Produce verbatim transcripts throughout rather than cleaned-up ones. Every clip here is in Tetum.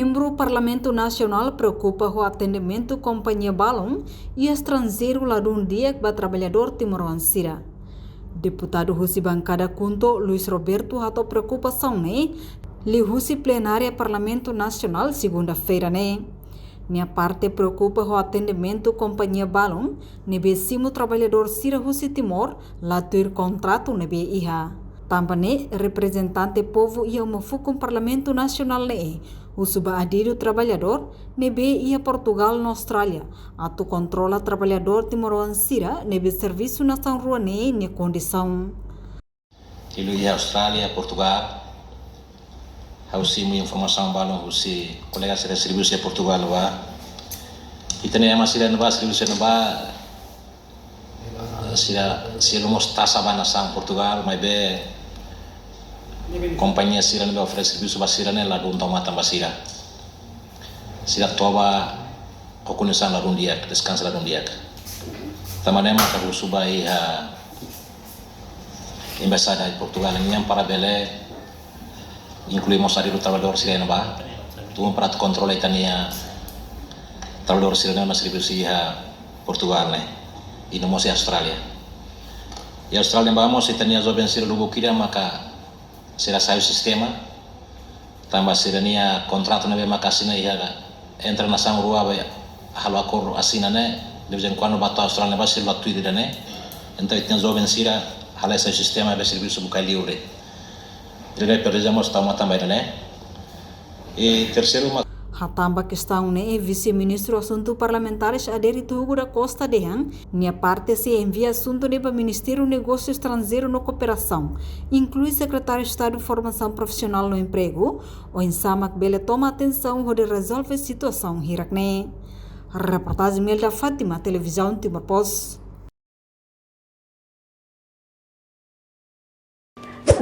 Membru Parlamentu Nasionál preokupa ho atendimentu kompañia balun iha estranjeiru ladún di'ak ba traballadór timoroan sira. Deputadu husi bankada KHUNTO, Luis Roberto, hato'o preokupasaun ne'e liuhusi plenária Parlamentu Nasionál, segunda-feira ne'e. Nia parte preokupa ho atendimentu kompañia balun ne'ebé simu traballadór sira husi Timor la tuir kontratu ne'ebé iha. Tanba ne'e, reprezentante povu iha uma fukun Parlamentu Nasionál ne'e husu ba adidu traballadór ne'ebé iha Portugál no Austrália atu kontrola traballadór timoroan sira ne'ebé servisu nasaun rua ne'e nia kondisaun. Liuliu iha Austrália, Portugál, ha'u simu informasaun balun husi kolega sira servisu iha Portugál ne'ebá. Ita-nia ema sira ne'ebá servisu ne'ebá, sira, sira mós tasa ba nasaun Portugál, maibé kompañia sira ne'ebé oferese servisu ba sira ne'e ladún tau matan ba sira. Sira toba ho kondisaun ladún di'ak, deskansa ladún di'ak. Tanba ne'e maka husu ba iha embaixada Portugál nian para bele inklui mós adidu traballadór sira ne'ebá, tun para atu kontrola ita-nia traballadór sira ne'ebé servisu iha Portugál ne'e, i no mós iha Austrália. Iha Austrália ne'ebá mós ita-nia joven sira lubuk ida maka sira sai husi sistema, tanba sira-nia kontratu ne'ebé maka asina iha, entre nasaun rua be halo akordu asina ne'e, de vez em quando ba to'o Austrália ne'ebá sira la tuir ida-ne'e. Entaun ita-nia joven sira halai sai husi sistema be servisu buka liur de'it. Ida-ne'e presiza mós tau matan ba ida-ne'e. I terseiru mak- Hatán ba kestaun ne'e, Vise-Ministru Asuntu Parlamentares Adérito Hugo da Costa dehan, nia parte sei envia asuntu ne'e ba Ministériu Negósiu Estranjeiru no Kooperasaun, inklui Sekretáriu Estadu Formasaun Profisionál no Empregu, oinsá mak bele toma atensaun hodi rezolve situasaun hirak ne'e. Reportajen Melda Fátima, Televizaun Timor Post.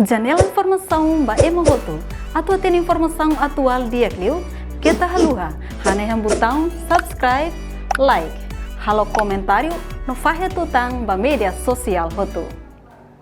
Janela informasaun ba ema hotu. Atu hatene informasaun atuál di'ak liu, keta haluha hanehan butaun subscribe, like, halo komentáriu no fahe tutan ba média sosiál hotu.